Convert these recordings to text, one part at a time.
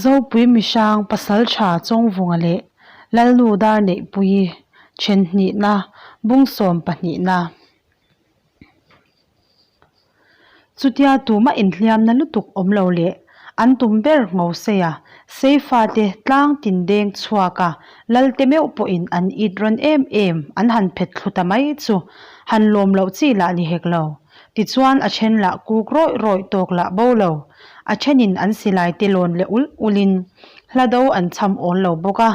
Zopui mihrang pasaltha Chawngvunga leh Lalnu Darneihpuii then hnihna bung sawm pahnihna. Chutia tumah inhliamna lutuk awm lo leh an tum ber Ngoseia Seifate tlang tin deng chhuak a Lalte meuh pawhin an it rawn em em an han phet thlu ta mai chu han lawm loh chi lah ni hek lo. Tichuan a then lah kuk rawih rawih tawk lah bo lo. A thenin an silai te lawn leh ulh ulhin hla do an chham awl lo bawk a.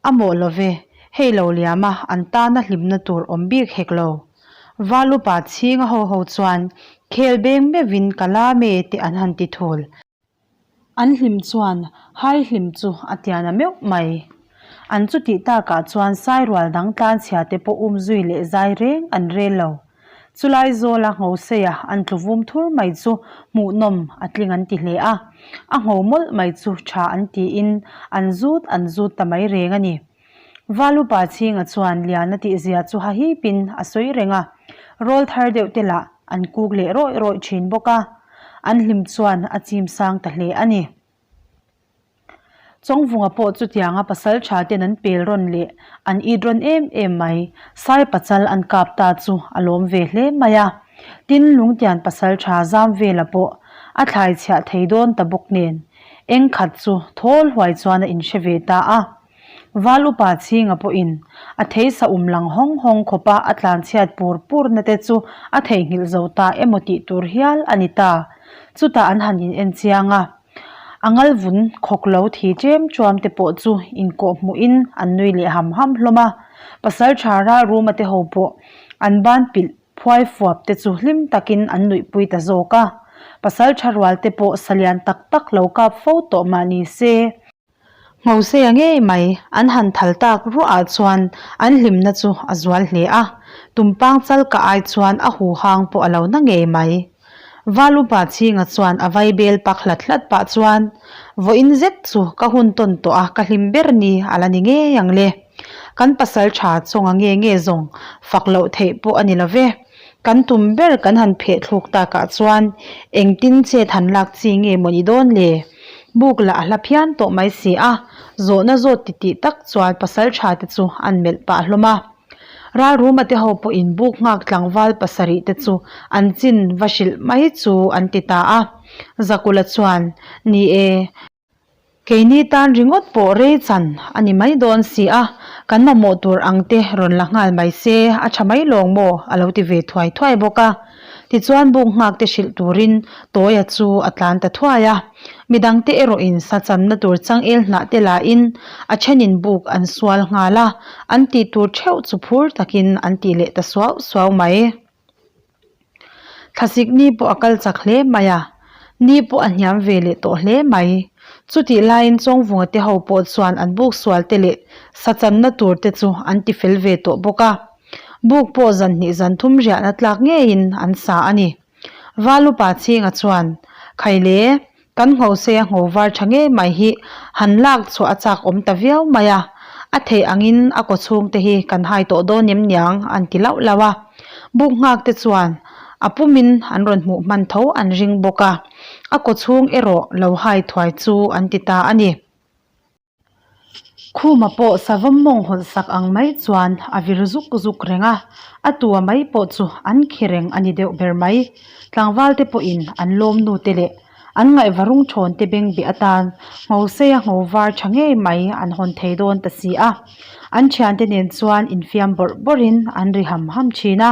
A mawh lo ve, hei lo liam a an tana hlimna tur awm bik hek lo. Valupa chhinga ho ho chuan khel beng meuhin ka lam e te an han ti thul. An hlim chuan hai hlim chu a tiana meuh mai. An chutih takah chuan sairual dang tlanchhia te pawh um zui leh zai reng an rel lo. Chulai zawla Nghoseia an tlu vum thur mai chu hmuhnawm a tling an ti hle a. A ngho mawlh mai chu tha an tiin an zut an zut ta mai reng a ni. Valupa chhinga chuan Liana tihzia chu hahipin a sawi reng a, rawl thar deuh te lah an kuk leh rawih rawih thin bawk a, an hlim chuan a chim sang ta hle a ni. Chawngvunga pawh chutianga pasal tha ten an pel rawn leh an it rawn em em mai, Sai pachal an kap ta chu a lawm ve hle mai a. Tin, Lungtian pasal tha zam vela pawh a thlai chhiah thei dawn ta bawk nen, eng khat chu thawl huai chuan a inhre ve ta a. Val upa chhinga pawhin a theisa um lang hawng hawng khawpa a tlanchhiat pur purna te chu a theihnghilh zo ta emaw tih tur hial a ni ta. Chutah an han in en chiang a, a ngal vun khawk lo thi ṭem ṭuam te pawh chu inkawh hmuhin an nui leh ham ham hlawm a. Pasalṭha Ralruma te ho pawh an ban pilh phuai fuap te chu hlim takin an nuihpui ta zawk a. Pasalṭha rual te pawh salian tak tak lo kap fo tawh mah ni se. Nghoseia ngei mai an han thal tak ruah ah chuan an hlimna chu a zual hle a, tumpang chal ka ai chuan a hu hang pawh a lo na ngei mai. Val upa chhinga chuan a vai bel pak hlat hlat pah chuan, Vawiin zet chu ka hun tawn tawh a, ka hlim ber ni a la ni ngei ang le. Kan pasal tha chawnga nge nge zawng fak loh theih pawh a ni lo ve. Kan tum ber kan han pheh thluk takah chuan engtin chet han lak chi nge maw ni dawn le? Buk lah a hla phian tawh mai si a, zawhna zawt titih tak chuan pasal tha te chu an melh pah hlawm a. Ralruma te ho pawhin buk nghak tlangval pasarih te chu an chin va hrilh mai chu an ti ta a. Zakula chuan, Ni e. Keini tan ringawt pawh rei chan a ni mai dawn si a, kan mamawh tur ang te rawn la nghal mai se a tha mai lawng maw a lo ti ve thuai thuai bawk a. Tichuan buk nghak te hrilh turin Tawia chu a tlan ta thuai a. Midang te erawhin sa channa tur changel hnah te lahin a thenin buk an sual nghal a, an tih tur theuh chu phur takin an tih leh ta suau suau mai. Thlasik ni pawh a kal chak hle mai a, ni pawh a hniam ve leh tawh hle mai. Chutih laiin Chawngvunga te ho pawh chuan an buk sual te leh sa channa tur te chu an ti fel ve tawh bawk a. Buk pawh zan hnih zan thum riahna tlak ngeiin an sa a ni. Valupa chhinga chuan, Khaile, Kan ngho sei a ngho var tha ngei mai hi han lak chhuah a chak awm ta viau mai a, a theih angin a kaw chhung te hi kan hai tawh dawn em niang an ti lauh lauh a. Buk nghak te chuan a pumin an rawn hmuh hman tho an ring bawk a, a kaw chhung erawh lo hai thuai chu an ti ta a ni. Khuma pawh savawm mawng hawlh sak ang mai chuan a vir zuk zuk reng a, a tua mai pawh chu an khi reng a ni deuh ber mai. Tlangval te pawhin an lawm nu te leh an ngaihvarung thawn te beng beh atan ngho seia ngho var tha ngei mai an hawn thei dawn ta si a. An thiante nen chuan infiam bawrh bawrhin an ri ham ham thin a,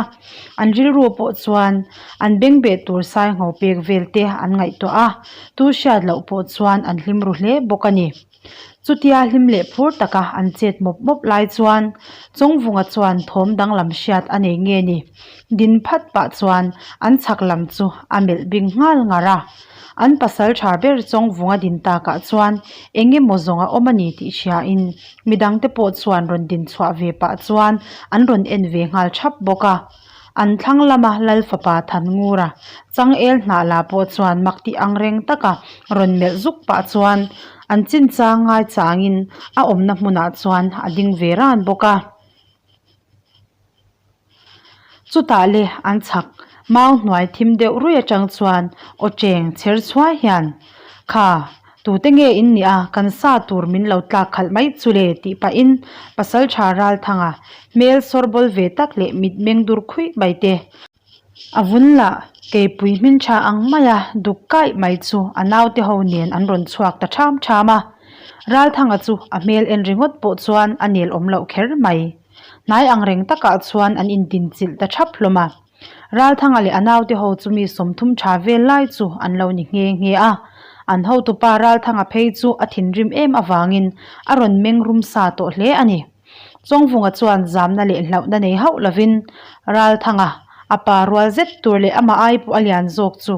an rilru pawh chuan an beng beh tur sai ngho pek vel te an ngaihtuah a, tu hriat loh pawh chuan an hlim ru hle bawk a ni. Chutia hlim leh phur taka an chet mawp mawp lai chuan Chawngvunga chuan thawm danglam hriat a nei nge ni? Din phat pah chuan an chhak lam chu a melh bing nghal ngar a. An pasal tha ber Chawngvunga din takah chuan eng emaw zawng a awm a ni tih hriain midangte pawh chuan rawn din chhuah ve pah chuan an rawn en ve nghal thap bawk a. An thlang lama Lal fapa Thanngura changel hnah la pawh chuan mak tih ang reng taka rawn melh zuk pah chuan an chinchang ngai changin a awmna hmunah chuan a ding ve ran bawk a. Chutah le an chhak mau hnuai thim deuh ruih atang chuan aw cheng chher chhuai hian, Kha! Tute nge in nih a, kan sa tur min lo tlak khalh mai chu le tih pahin Pasalṭha Ralthanga hmel sawrbawl ve tak leh mitmeng dur khuih mai te a vun lah keipui hminṭha ang maia duk kaih mai chu a naute ho nen an rawn chhuak ta ṭham ṭham a. Ralthanga chu a hmel en ringawt pawh chuan a nel awm loh kher mai. Hnai ang reng takah chuan an indinchilh ta ṭhap hlawm a. Ralthanga leh a naute ho chu mi 30 tha vel lai chu an lo ni nghe nghe a. An hotupa Ralthanga phei chu a thinrim em avangin a rawn meng rum sa tawh hle a ni. Chawngvunga chuan zamna leh hlauhna nei hauh lovin Ralthanga a pa rual zet tur leh amah ai pawh a lian zawk chu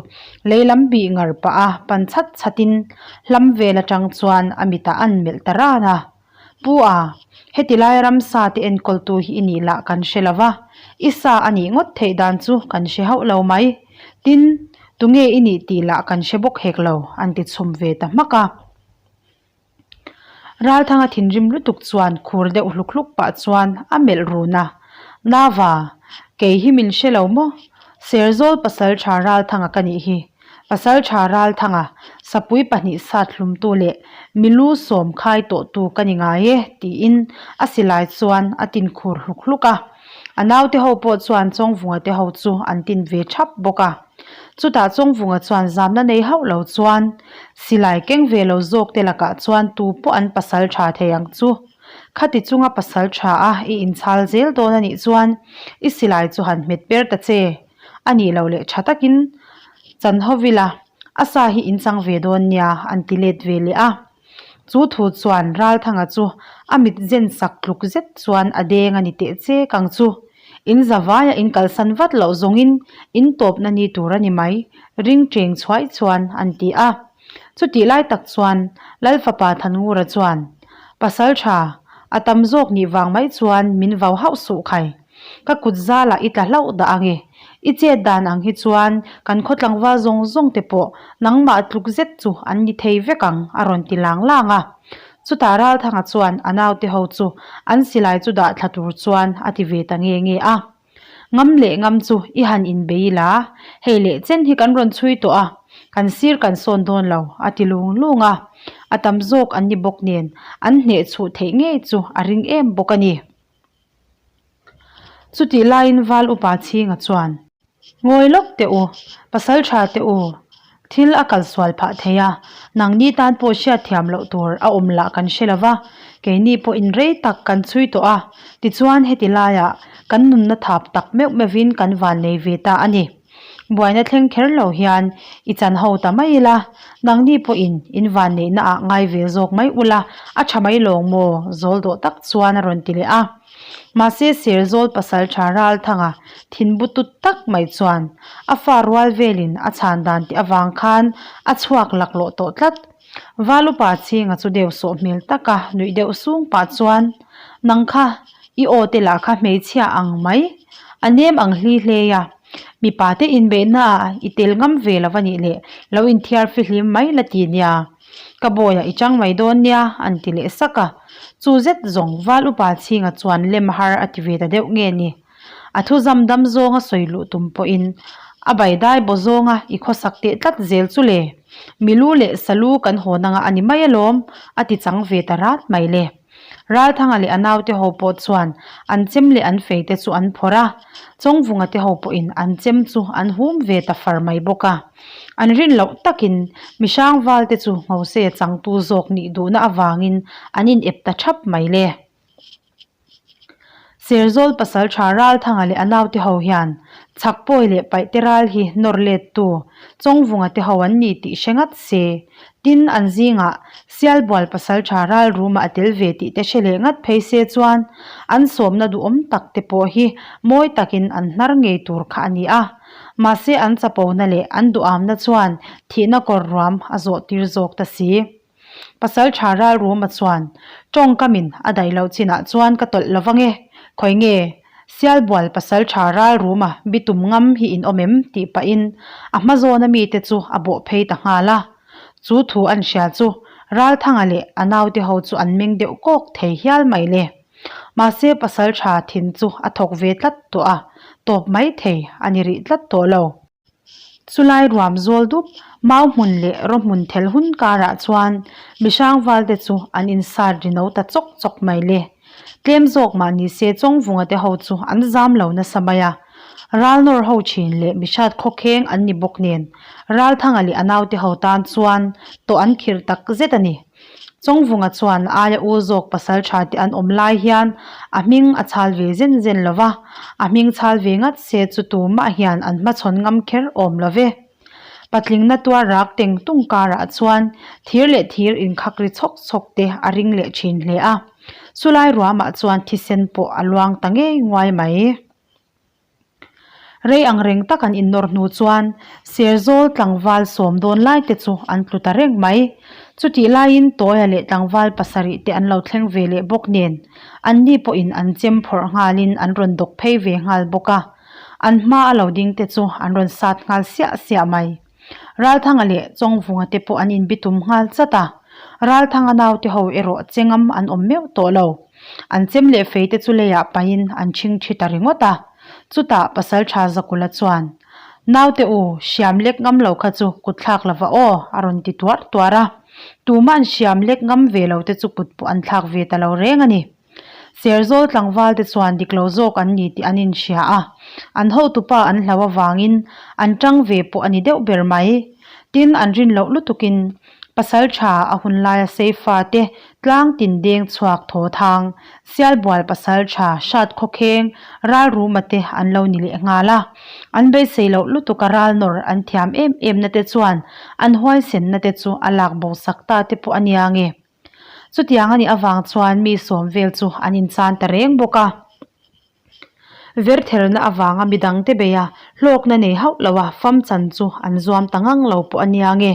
lei lam bih ngar pah a pan chhat chhatin hlam vel atang chuan a mitah an melh ta ran a. Pu a, heti lai ramsa te enkawltu hi i nih lah kan hre lo va, i sa a nih ngawt theih dan chu kan hre hauh lo mai. Tin, tunge i nih tih lah kan hre bawk hek lo, an ti chhum ve ta hmak a. Ralthanga thinrim lutuk chuan khur deuh hluk hluk pah chuan a melh run a, Nava, kei hi min hre lo maw? Serzawl pasaltha Ralthanga ka nih hi. Pasaltha Ralthanga, sapui pahnih sat hlumtu leh milu sawm khai tawhtu ka ni ngai e, tiin a silai chuan a tin khur hluk hluk a. A naute ho pawh chuan Chawngvunga te ho chu an tin ve thap bawk a. Chutah Chawngvunga chuan zamna nei hauh lo chuan silai keng ve lo zawk te lakah chuan tu pawh an pasal tha thei ang chu. Khati chunga pasal tha a i inchhal zel dawn a nih chuan i silai chu han hmet per ta che. A nih loh leh tha takin chan ho vila a sa hi in chang ve dawn nia an ti let ve leh a. Chu thu chuan Ralthanga chu a mit zen sak tluk zet chuan a deng a ni teh chek ang chu. In zavaia in kalsan vat loh zawngin in tawpna ni tur a ni mai, ring cheng chhuai chuan an ti a. Chutih lai tak chuan Lal fapa Thanngura chuan, Pasal tha, a tam zawk nih vang mai chuan min vau hauh suh khai. Ka kut zalah i tla hlauh dah ange. I chet dan ang hi chuan kan khaw tlangval zawng zawng te pawh nangmah tluk zet chu an ni thei vek ang a rawn ti lang lang a. Chutah Ralthanga chuan a naute ho chu an silai chu dah thla tur chuan a ti ve ta nge nge a. Ngam leh ngam chu i han inbei la, hei leh chen hi kan rawn chhui tawh a, kan sir kan sawn dawn lo a ti lung lung a. A tam zawk an ni bawk nen an hneh chhuh theih ngei chu a ring em bawk a ni. Chutih laiin Val Upa Chhinga chuan, Ngawi lawk teh u, pasal tha teh u, thil a kal sual phah thei a, nangni tan pawh hriat thiam loh tur a awm lah kan hre lo va, keini pawh in rei tak kan chhui tawh a, tichuan heti laiah kan nunna thap tak meuh meuhvin kan van nei ve ta a ni. Buaina thleng kher lo hian i chan ho ta mai ila, nangni pawhin in vanneihna ah ngai ve zawk mai ula, a tha mai lawng maw? Zawl dawh tak chuan a rawn ti leh a. Mahse Serzawl pasal tha Ralthanga thinbu tut tak mai chuan a fa rual velin a chhan dan tih avang khan a chhuak laklawh tawh tlat. Valupa chhinga chu deuh sawh hmel taka nuih deuh sung pah chuan, Nang kha, i aw te lah kha hmeichhia ang mai, a nem ang hli hlei a, mipa te inbeihna ah i tel ngam ve lo a nih leh lo inthiar fihlim mai la ti nia, ka bawiah i chang mai dawn nia an ti leh sak a. Chu zet zawng Valupa chhinga chuan lem har a ti ve ta deuh nge ni? A thu zam dam zawnga sawi luh tum pawhin a baidai baw zawnga i khawsak teh tlat zel chu le. Milu leh salu kan haw nanga a ni mai alawm, a ti chang ve ta rat mai le. Ralthanga leh a naute ho pawh chuan an chem leh an fei te chu an phawrh a, Chawngvunga te ho pawhin an chem chu an hum ve ta far mai bawk a. An rin loh takin mihrang val te chu Nghoseia changtu zawk nih duhna avangin an inep ta thap mai le. Serzawl pasal tha Ralthanga leh a naute ho hian Chhakpawi leh Paihte ral hi nawr lettu Chawngvunga te ho an ni tih hre ngat se. Tin, an zingah Sialbual pasal tha Ralruma a tel ve tih te hre leh ngat phei se chuan an sawmna duhawm tak te pawh hi mawi takin an hnar ngei tur kha a ni a. Mahse an chapona leh an duhamna chuan thihna kawr ruam a zawh tir zawk ta si. Pasal tha Ralruma chuan, Tawngkamin a daih loh chinah chuan ka tawlh lo vang e, khawi nge Sialbual pasal tha Ralruma bitum ngam hi in awm em? tih pahin a hma zawna mite chu a bawh phei ta nghal a. Chu thu an hria chu Ralthanga leh a naute ho chu an meng deuh kawk thei hial mai le. Mahse pasal tha thin chu a thawk ve tlat tawh a, tawp mai thei a ni rih tlat tawh lo. Chulai ruam zawl dup, mau hmun leh raw hmun thel hun karah chuan mihrang valte chu an insat ri no ta chawk chawk mai le. Tlem zawk mah ni se Chawngvunga te ho chu an zam lo nasa mai a. Ral nawr ho thin leh mihrat khawkheng an ni bawk nen Ralthanga leh a naute ho tan chuan tawh an khirh tak zet a ni. Chawngvunga chuan aia u zawk pasal tha te an awm lai hian a hming a chhal ve zen zen lo va, a hming chhal ve ngat se chu tumah hian an hmachhawn ngam kher awm lo ve. Patling na tuar rak teng tung karah chuan thir leh thir inkhak ri chhawk chhawk te a ring leh thin hle a, chulai ruamah chuan thisen pawh a luang ta ngei nguai mai. Rei ang reng tak an innawr hnu chuan Serzawl tlangval sawm dawn lai te chu an tlu ta reng mai. Chutih laiin Tawia leh tlangval pasarih te an lo thleng ve leh bawk nen anni pawhin an chem phawrh nghalin an rawn dawk phei ve nghal bawk a. An hma a lo ding te chu an rawn sat nghal siah siah mai. Ralthanga leh Chawngvunga te pawh an inbitum nghal chat a, Ralthanga naute ho erawh chengam an awm meuh tawh lo. An chem leh fei te chu leiah pahin an chhing thi ta ringawt a. Chutah Pasaltha Zakula chuan, Naute u, hriam lek ngam lo kha chu kut thlak lova aw, a rawn ti tuar tuar a. Tumah an hriam lek ngam ve lo te chu kut pawh an thlak ve ta lo reng a ni. Serzawl tlangval te chuan dik lo zawk an ni tih an inhria a, an hotupa an hlau avangin an tang ve pawh a ni deuh ber mai. Tin, an rin loh lutukin pasal tha a hun laia Seifa te tlang tin deng chhuak thaw thang, Sialbual pasal tha hrat khawkheng Ralruma te an lo ni leh nghal a. An beisei loh lutuka ral nawr an thiam em em na te chuan an huaisenna te chu a lak bo sak ta te pawh a nia nge. Chutiang a nih avang chuan mi sawm vel chu an inchan ta reng bawk a. Vertherna avanga midangte beia hlawkna nei hauh loa fam chan chu an zuam ta ngang lo pawh a nia nge.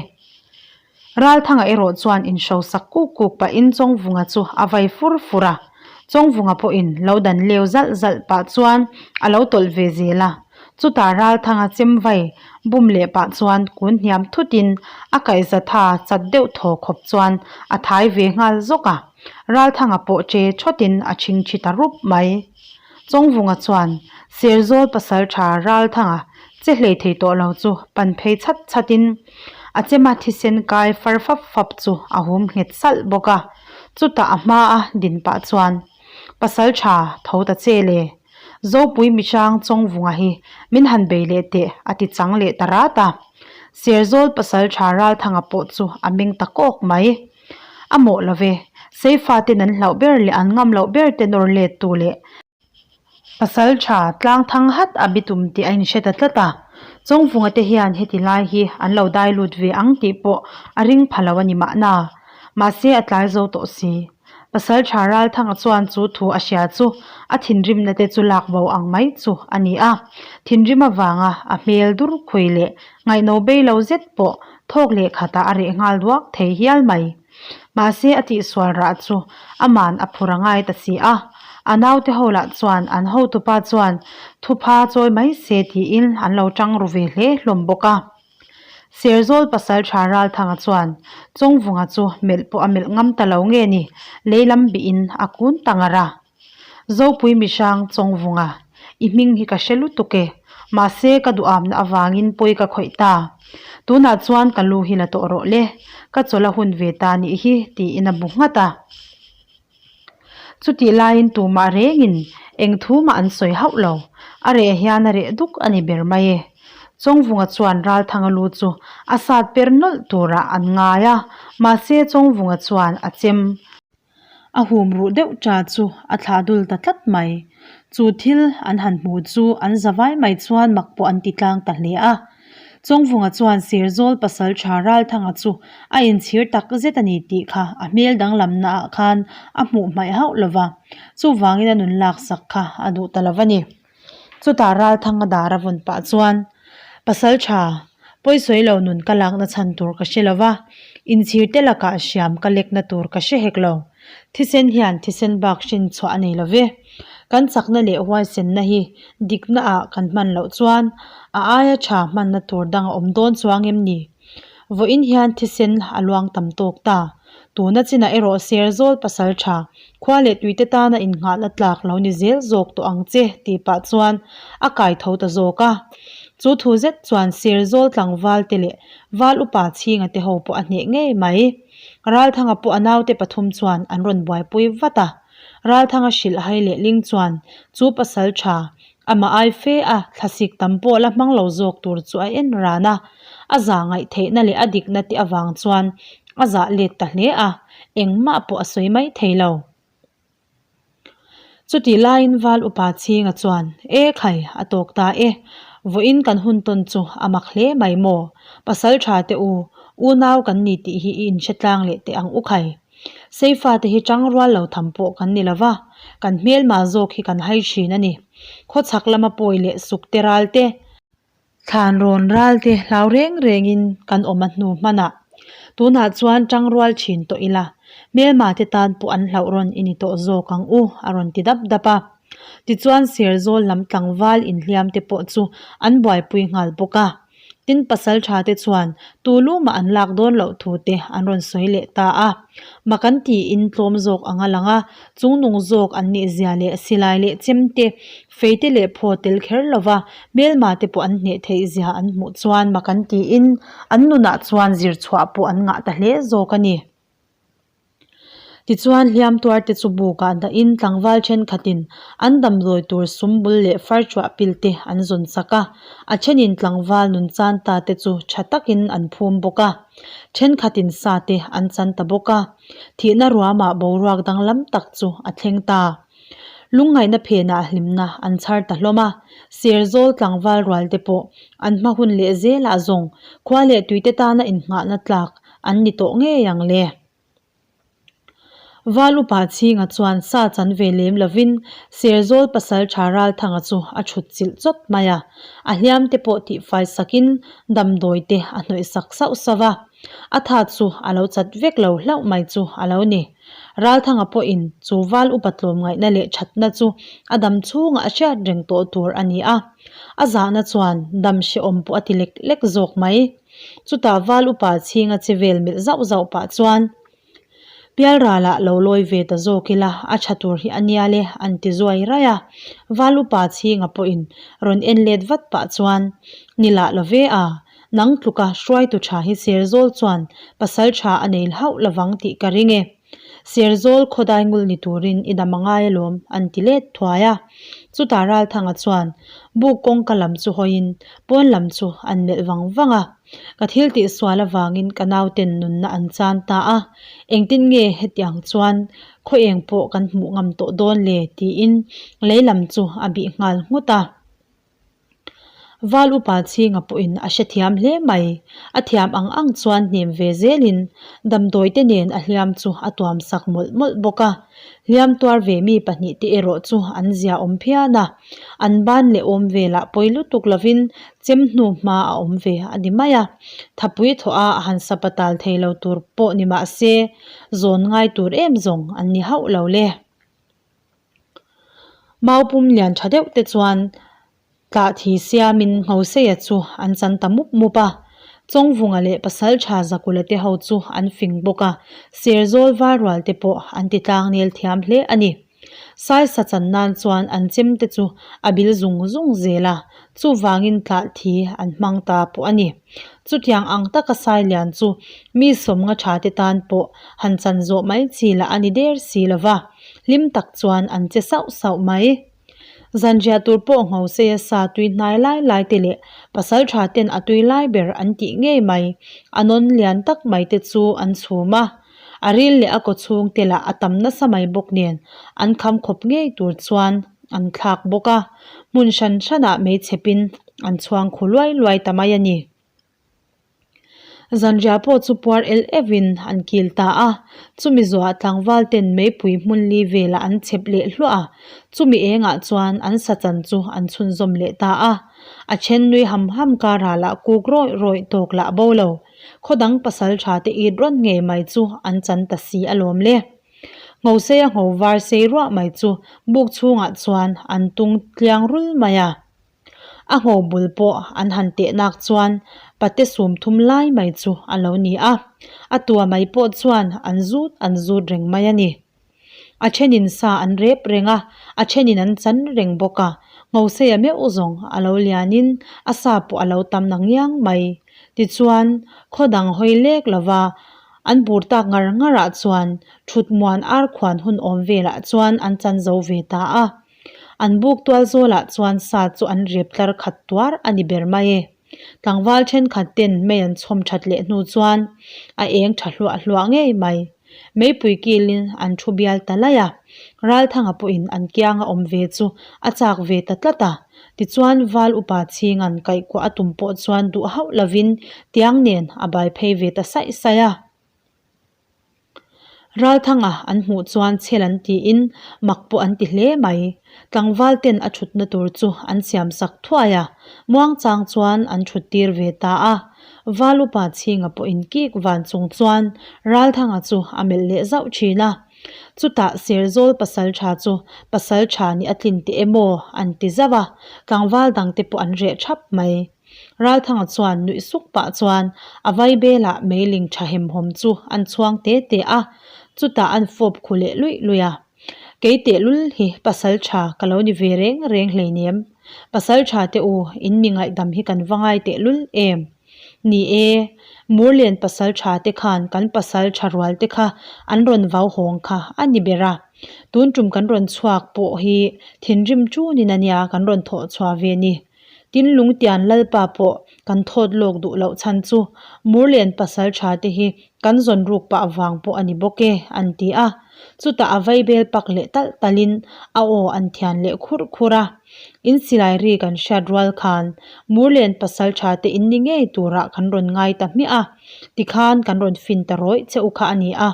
Ralthanga erawh chuan inhrosak kuk kuk pahin Chawngvunga chu a vai fur fur a. Chawngvunga pawhin lo dan leu zalh zalh pah chuan a lo tawlh ve zel a. Chutah Ralthanga chem vai bum leh pah chuan kun hniam thutin a kaihza tha chat deuh thaw khawp chuan a thai ve nghal zawk a. Ralthanga pawh che thawtin a chhing thi ta rup mai. Chawngvunga chuan Serzawl pasaltha Ralthanga che hlei thei tawh lo chu pan phei chhat chhatin a chema thisen kai far fap fap chu a hum nghet salh bawk a. Chutah a hmaa din pah chuan Pasaltha tho ta che le. Zopui mihrang Chawngvunga hi min han bei leh teh a ti chang leh ta rat a. Serzawl pasaltha Ralthanga pawh chu a meng ta kawk mai. A mawh lo ve, Seifa ten an hlauh ber leh an ngam loh ber te nawr let tu leh pasaltha tlang thang hat a bitum tih a inhre ta tlat a. Chawngvunga te hian heti lai hi an lo dai lut ve ang tih pawh a ring pha lo a ni mahna. Mahse a tlai zo tawh si. Pasalṭha Ralthanga chuan chu thu a hria chu a thinrimna te chu lak bo ang mai chu a ni a. Thinrim avanga a hmel dur khui leh ngaihno bei lo zet pawh thawk leh khatah a reh nghal duak thei hial mai. Mahse a tihsual rah chu aman a phur a ngai ta si a. A naute ho lah chuan an hotupa chuan thupha chawi mai se tiin an lo ṭang ru ve hle hlawm bawk a. Serzawl pasalṭha Ralthanga chuan Chawngvunga chu melh pawh a melh ngam ta lo nge ni, lei lam bihin a kun ta ngar a. Zopui mihrang Chawngvunga, i hming hi ka hre lutuk e, mahse ka duhamna avangin pawi ka khawih ta. Tunah chuan ka lu hi la tawh rawh le, ka chawlh a hun ve ta nih hi, tiin a bu nghat a. Chutih laiin tumah rengin eng thu mah an sawi hauh lo. A reh hian a reh duk a ni ber mai e. Chawngvunga chuan Ralthanga lu chu a sat per nawlh turah an ngai a, mahse Chawngvunga chuan a chem a hum ruh deuh ta chu a thlah dul ta tlat mai. Chu thil an han hmu chu an za vai mai chuan mak pawh an ti tlang ta hle a. Chawngvunga chuan Serzawl pasal tha Ralthanga chu a inchhir tak zet a ni tih kha a hmel danglamna ah khan a hmuh hmaih hauh lo va, chuvangin a nun laksak kha a duh ta lo va ni. Chutah Ralthanga dar a vawn pah chuan, Pasal tha, pawisawi lo nun ka lakna chhan tur ka hre lo va, inchhir te lakah hriam ka lekna tur ka hre hek lo. Thisen hian thisen bak hrin chhuah a nei lo ve. Kan chakna leh huaisenna hi dikna ah kan hman loh chuan a aia tha hmanna tur dang a awm dawn chuang em ni? Vawiin hian thisen a luang tam tawk ta. Tuna chinah erawh Serzawl pasal tha, khua leh tuite tana innghahna tlak lo ni zel zawk tawh ang che tih pah chuan a kai tho ta zawk a. Chu thu zet chuan Serzawl tlangval te leh Val upa chhinga te ho pawh a hneh ngei mai. Ralthanga pawh a naute pathum chuan an rawn buaipui vat a. Ralthanga hrilh hai leh ling chuan chu pasal tha Amah ai fe a, thlasik tam pawh la hmang lo zawk tur chu a en ran a, a zah ngaih theihna leh a dikna te avang chuan a zah let ta hle a, engmah pawh a sawi mai thei lo. Chutih laiin Val Upa Chhinga chuan, E khai, a tawk ta e, vawiin kan hun tawn chu a mak hle mai maw? Pasal tha te u, unau kan ni tih hi i inhre tlang leh teh ang u khai. Seifa te hi tang rual lo tham pawh kan ni lova, kan hmelma zawk hi kan hai thin a ni. Khawchhak lama pawi leh suk te ral te, thlan rawn ral te hlau reng rengin kan awm a hnu hman a, tunah chuan tang rual thin tawh ila, hmelma te tan pawh an hlauh rawn i ni tawh zawk ang u, a rawn ti dap dap a. Tichuan Serzawl lam tlangval inhliam te pawh chu an buaipui nghal bawk a. Tin pasal tha te chuan tu lumah an lak dawn loh thu te an rawn sawi leh ta a. Mak an tiin tlawm zawk ang a lang a, chungnung zawk an nih zia leh silai leh chem te, fei te leh phaw tel kher lova hmelma te pawh an hneh theih zia an hmuh chuan mak an tiin an nunah chuan zir chhuah pawh an ngah ta hle zawk a ni. Tichuan hliam tuar te chu bukah dahin tlangval thenkhatin an damdawi tur sum bul leh far thuah pil te an zawn sak a, a thenin tlangval nun chan ta te chu tha takin an phum bawk a, thenkhatin sa te an chan ta bawk a, thihna ruamah boruak danglam tak chu a thleng ta. Lungngaihna phenah hlimna an chhar ta hlawm a, Serzawl tlangval rual te pawh an hma hun leh zelah zawng khua leh tuite tana innghahna tlak an ni tawh ngei ang le. Val upa chhinga chuan sa chan ve lem lovin Serzawl pasal tha Ralthanga chu a thut chilh chawt mai a, a hliam te pawh tihfai sakin damdawi te a hnawih sak sauh sauh a, a tha chu a lo chat vek lo hlauh mai chu a lo ni. Ralthanga pawhin chu val upa tlawmngaihna leh thatna chu a dam chhungah a hriat reng tawh tur a ni a, a zahna chuan dam hrehawm pawh a ti lek lek zawk mai. Chutah val upa chhinga che vel melh zauh zauh pah chuan, Pialralah lo lawi ve ta zawk ila, a tha tur hi a nia le, an ti zuai raih a. Val upa chhinga pawhin rawn en let vat pah chuan, Ni lah lo ve a, nang tluka hruaitu tha hi Serzawl chuan pasal tha a nei hauh lovang tih ka ring e. Serzawl khawdai ngul ni turin i dam a ngai alawm, an ti let thuai a. Chutah Ralthanga chuan buk kawngka lam chu hawiin pawn lam chu an melh vang vang a. Ka thil tih sual avangin ka nauten nunna an chan ta a, engtin nge hetiang chuan khaw eng pawh kan hmuh ngam tawh dawn le tiin lei lam chu a bih nghal nghut a. Val upa chhinga pawhin a hrethiam hle mai. A thiam ang ang chuan hnem ve zelin damdawi te nen a hliam chu a tuam sak mawlh mawlh bawk a. Hliam tuar ve mi pahnihte erawh chu an zia awm phian a. An ban leh awm velah pawi lutuk lovin chem hnu hma a awm ve a ni mai a. Thapui thawh a a han sapatal thei lo tur pawh ni mah se zawn ngai tur em zawng an ni hauh lo le. Mau pum lian tha deuh te chuan tlah thi siamin Nghoseia chu an chan ta mup mup a. Chawngvunga leh Pasaltha Zakula te ho chu an fing bawk a, Serzawl Valrual te pawh an ti tlang nel thiam hle a ni. Saisa chan nan chuan an chem te chu a bil zung zung zel a, chuvangin tlah thi an hmang ta pawh a ni. Chutiang ang taka Sailian chu mi sawmnga tha te tan pawh han chan zawh mai chi lah a ni der si lova. Hlim tak chuan an che sauh sauh mai. Zanriah tur pawh Nghoseia sa tui hnai lai lai te leh pasal tha ten a tui lai ber an tih ngei mai. A nawn lian tak mai te chu an chhum a. A ril leh a kaw chhung te lah a tam nasa mai bawk nen an kham khawp ngei tur chuan an thlak bawk a. Hmun hran hranah meichhepin an chhuang khu luai luai ta mai a ni. Zanriah pawh chu puar el euhin an kil ta a, chumi zuah tlangval ten meipui hmun li velah an chhep leh hluah a, chumi engah chuan an sa chan chu an chhunzawm leh ta a. A then nui ham ham karah lah kuk rawih rawih tawk lah bo lo, khaw dang pasal tha te it rawn ngei mai chu an chan ta si alawm le. Nghoseia ngho var sei ruah mai chu buk chhungah chuan an tung tliang rul mai a. A ngho bul pawh an han teh nak chuan pate sumthum lai mai chu a lo ni a, a tua mai pawh chuan an zut an zut reng mai a ni. A thenin sa an rep reng a, a thenin an chan reng bawk a, Nghoseia meuh zawng a lo lianin a sa pawh a lo tam na ngiang mai. Tichuan, khaw dang hawi lek lova an bur tak ngar ngarah chuan thutmuan arkhuan hun awm velah chuan an chan zo ve ta a. An buk tual zawlah chuan sa chu an rep tlar khat tuar a ni ber mai e. Tlangval thenkhat ten mei an chhawm that leh hnu chuan a eng tha hluah hluah ngei mai. Meipui kilin an thu bial ta laih a, Ralthanga pawhin an kianga awm ve chu a chak ve ta tlat a. Tichuan Val upa chhinga'n kaihkuah a tum pawh chuan duh hauh lovin tiang nen a bai phei ve ta saih saih a. Ralthanga an hmuh chuan chhel an tiin mak pawh an ti hle mai. Tlangval ten a thutna tur chu an siam sak thuai a, muangchang chuan an thut tir ve ta a. Val upa chhinga pawhin kik van chung chuan Ralthanga chu a melh leh zauh thin a. Chutah Serzawl pasaltha chu pasaltha nih a tlin teh emaw an ti zauh a, tlangval dangte pawh an reh thap mai. Ralthanga chuan nuih suk pah chuan a vaibelah meiling tha hemhawm chu an chhuang te te a, chutah an fawp khu leh luih luih a. Kei tehlul hi pasal tha ka lo ni ve reng reng hleinem. Pasal tha te u, in mi ngaihdam hi kan va ngai tehlul em? Ni e, Murlen pasal tha te khan kan pasal tha rual te kha an rawn vau hawng kha a ni ber a. Tun tum kan rawn chhuak pawh hi thinrim tunin a nia kan rawn thawh chhuah ve ni. Tin Lungtian Lalpa pawh kan thawt lawk duh loh chhan chu Murlen pasal tha te hi kan zawn ruk pah vang pawh a ni bawk e, an ti a. Chutah a vaibel pak leh talh talhin a aw an thian leh khurh khurh a. In silai ri kan hriat rual khan Murlen pasal tha te in ni ngei turah kan rawn ngai ta hmiah a, tikhan kan rawn fin ta rawih che u kha a ni a.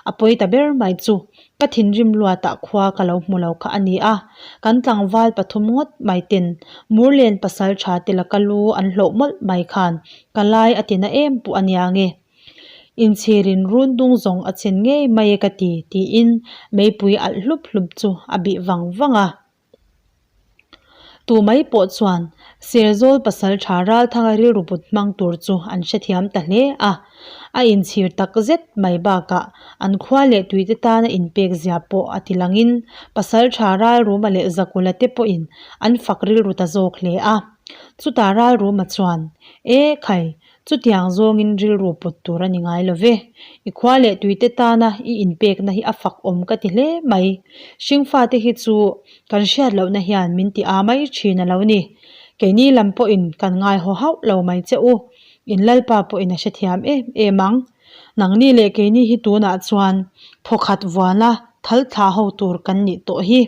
A pawi ta ber mai chu Ka thinrim luatah khua ka lo hmu lo kha a ni a, kan tlangval pathum ngawt mai ten Murlen pasal tha te laka lu an hlawh mawlh mai khan ka lai a tina em pawh a nia nge. Inchhirin run dung zawng a chin ngei mai e ka ti, tiin meipui alh hlup hlup chu a bih vang vang a. Tu mai pawh chuan Serzawl pasaltha Ralthanga rilru put hmang tur chu an hrethiam ta hle a, a inchhir tak zet mai bakah an khua leh tuite tana inpek zia pawh a ti langin pasaltha Ralruma leh Zakula te pawhin an fak rilru ta zawk hle a. Chutah Ralruma chuan, E khai, Chutiang zawngin rilru put tur a ni ngai lo ve. I khua leh tuite tana i inpekna hi a fak awm ka ti hle mai. Hringfate hi chu kan hriat lohna hian min ti a mai thin a lo ni. Keini lam pawhin kan ngaihaw hauh lo mai che u. In Lalpa pawhin a hrethiam em em ang. Nangni leh keini hi tunah chuan thawkhat vuana thal thla ho tur kan nih tawh hi.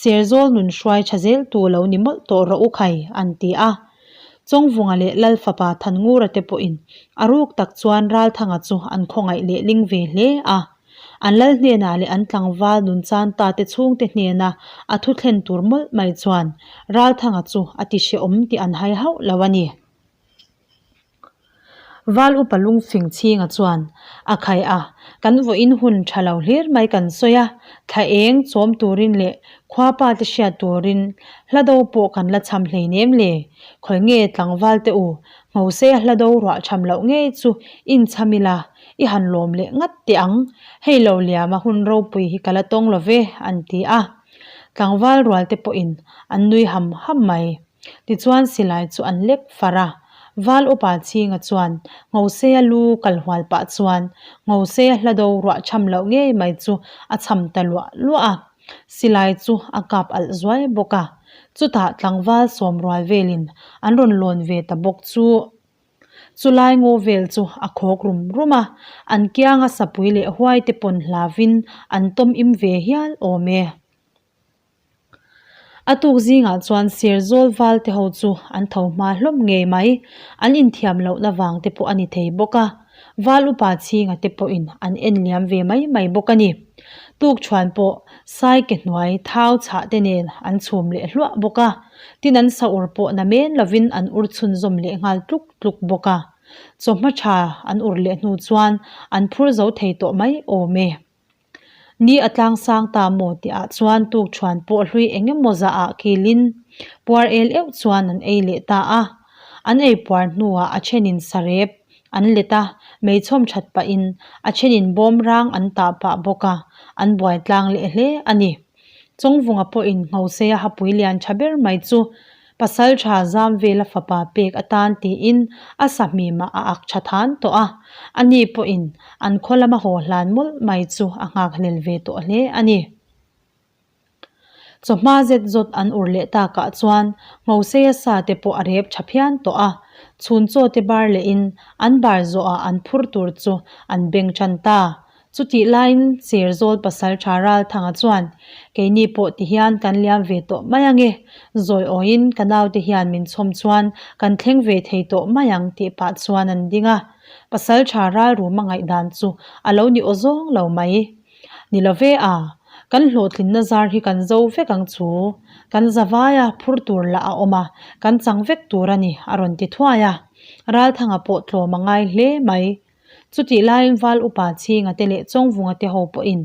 Serzawl nun hruai tha zel tu lo ni mawlh tawh rawh u khai, an ti a. Chawngvunga leh Lal fapa Thanngura te pawhin a ruk tak chuan Ralthanga chu an khawngaih leh ling ve hle a. An lal hnenah leh an tlangval nunchan ta te chhungte hnena a thu thlen tur mawlh mai chuan Ralthanga chu a ti hrehawm tih an hai hauh lo a ni. Val upa lungfing chhinga chuan a khai a, kan vawiin hun tha lo hlir mai kan sawi a, thla eng chawm turin leh khua pa te hriat turin hla do pawh kan la cham hleinem le, khawi nge tlangval te u, Ngose hla do ruah cham loh ngei chu incham ila, i han lawm leh ngat teh ang, hei lo liama hun ropui hi ka la tawng lo ve, an ti a. Tlangval rual te pawhin an nui ham ham mai. Tichuan silai chu an lek far a, Val upa chhinga chuan Nghoseia lu kal hual pah chuan Nghoseia hlado ruah cham loh ngei mai chu a cham ta luah luah a, silai chu a kap alh zuai bawk a. Chutah tlangval sawm rual velin an rawn lawn ve ta bawk chu. Chulai ngaw vel chu a khawk rum rum a, an kianga sapui leh huai te pawn hlavin an tawm im ve hial awm e. A tuk zingah chuan Serzawl val te ho chu an tho hma hlawm ngei mai. An inthiam lohna vang te pawh a ni thei bawk a. Val upa chhinga te pawhin an en liam ve mai mai bawk a ni. Tuk chhuan pawh sai ke hnuai thau chhah te nen an chhum leh hluah bawk a. Tin an sa ur pawh na men lovin an ur chhunzawm leh nghal tluk tluk bawk a. Chawhma tha an ur leh hnu chuan an phur zo thei tawh mai awm e. Ni a tlang sang ta maw tih ah chuan tukṭhuan pawh hlui eng emaw zah ah kilin puar el euh chuan an ei leh ta a. An ei puar hnuah a thenin sarep an let a, meichhawm that pahin a thenin bawm rang an tah pah bawk a, an buai tlang leh hle a ni. Chawngvunga pawhin Nghoseia hapui lian tha ber mai chu pasal tha zam vela fapa pek atan tiin a sahmimah a ak tha than tawh a, ani pawhin an khaw lama haw hlan mawlh mai chu a nghakhlel ve tawh hle a ni. Chawhma zet zawt an ur leh takah chuan Nghoseia sa te pawh a rep tha phian tawh a, chhun chaw te bar lehin an bar zawhah an phur tur chu an beng tan ta. Chutih laiin Serzawl pasal tha Ralthanga chuan, Keini pawh ti hian kan liam ve tawh mai ange, zawi awiin ka naute hian min chhawm chuan kan thleng ve thei tawh mai ang tih pah chuan an ding a. Pasal tha Ralruma ngaihdan chu a lo ni aw zawng lo mai. Ni lo ve a, kan hlawhtlinna zar hi kan zo vek ang chu. Kan zavaia phur tur lah a awm a, kan chang vek tur a ni, a rawn ti thuai a. Ralthanga pawh tlawm a ngai hle mai. Chutih laiin Val Upa Chhinga te leh Chawngvunga te ho pawhin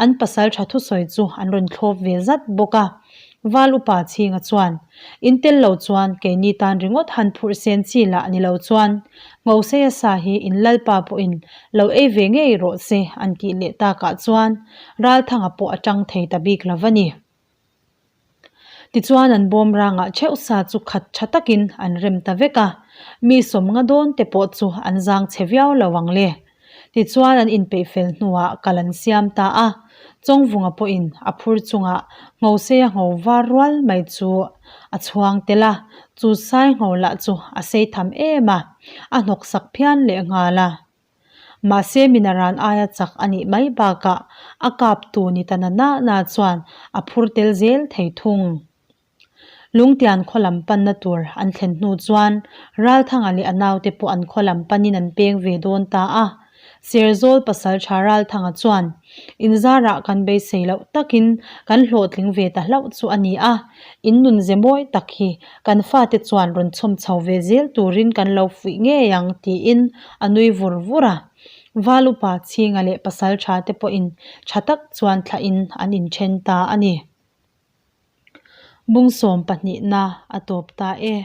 an pasal tha thusawi chu an rawn thlawp ve zat bawk a. Val Upa Chhinga chuan, In tel lo chuan keini tan ringawt han phurh sen chi lah ni lo chuan Ngoseia sa hi in Lalpa pawhin lo ei ve ngei rawh se an tih leh takah chuan Ralthanga pawh a tang thei ta bik lo va ni. Tichuan an bawm rangah theuh sa chu khat tha takin an rem ta vek a, mi sawmnga dawn te pawh chu an zang chhe viau lo ang le. Tichuan an inpeih fel hnuah kal an siam ta a, Chawngvunga pawhin a phur chungah Nghoseia ngho var rual mai chu a chhuang tel a, chu sai ngho lah chu a sei tham em a, a hnawksak phian lehnghal a. Mahse minaran aia chak a nih mai bakah a kaptu ni ta na na na chuan a phur tel zel thei thung. Lungtian khaw lam panna tur an thlen hnu chuan Ralthanga leh a naute pawh an khaw lam panin an peng ve dawn ta a. Serzawl pasal tha Ralthanga chuan inzarah kan beisei loh takin kan hlawhtling ve ta hlauh chu a ni a, in nunze mawi tak hi kan fate chuan rawn chhawm chho ve zel turin kan lo fuih ngei ang tiin a nui vur vur a. Val upa Chhinga leh pasal tha te pawhin tha tak chuan thlahin an inthen ta a ni. Bungsawm pahnihna a tawp ta e.